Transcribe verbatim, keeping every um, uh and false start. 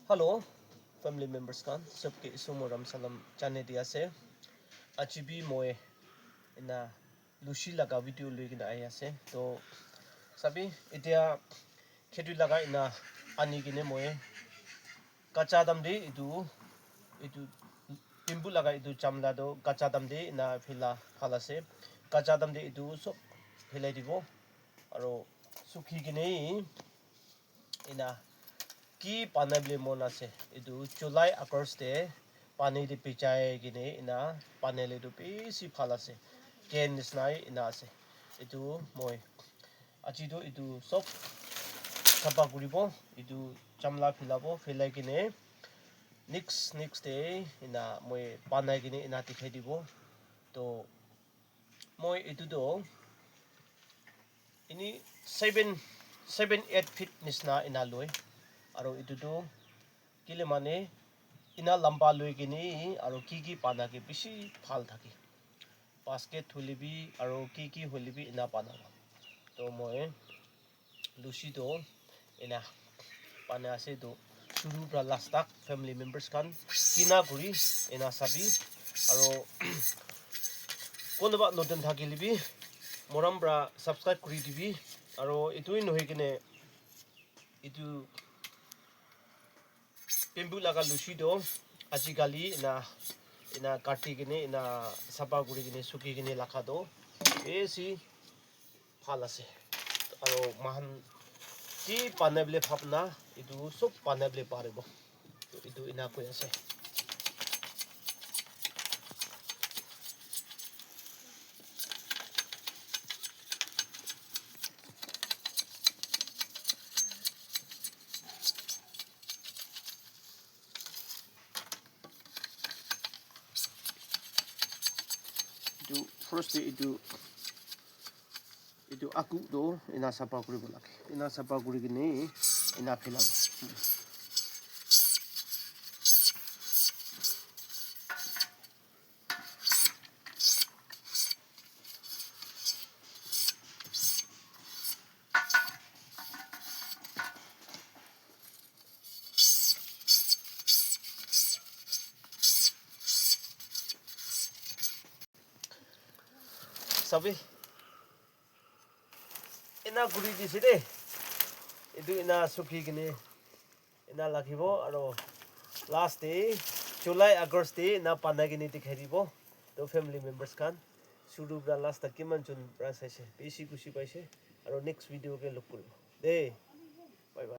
Hello, family members khan, sobke isu morom salam janai di ase. Aji bi moi ena lusi laga video loi kena ahi ase. To sabi, etia kheti laga ena ani kene moi kacha dam de etu, etu bamboo laga etu chamla to kacha dam de ena phila phal ase. Kacha dam de etu sob philai dibo. Aro sukhi kene ena ki banai bole mon ase, etu July, August te pani te bhijai kene ena banai le tu bishi bhal ase. Ken nisna ena ase. Etu moi aji tu etu sob sapha kuribo, etu chamla philabo, philai kene next, next day ena moi banai kene ena dikhai dibo. To moi etu tu ini seven, seven, eight feet nisna ena loi. Aro etu tu kile mane ena lamba loi kene aro ki ki bana ke bishi bhal thake. Basket hoile bi aro ki ki hoile bi ena bana. To moi lusi to ena bana ase to shuru pra last tak family members khan kina kuri ena sabi. Aro konoba notun thakile bi morom pra subscribe kuri dibi. Aro etu hi nohoi kene etu bamboo laga lusi to ajikali ena, ena kati kene ena sapha kuri kene sukhi kene lakha to bishi bhal ase. Aro moikhan ki banai bole bhabna etu sob banai bole paribo. Etu ena koi ase. Etu first te etu, etu aku to ena sapha kuribo lage. Ena sapha kuri kene ena philabo. Sabi, ena kuri dise de. Etu ena sukhi kene ena lagibo aro last te July, August te ena banai kene dikhai dibo. To family members khan shuru pra last tak kiman jon pra saise, bishi khushi paise. Aro next video ke log kuribo de. Bye bye.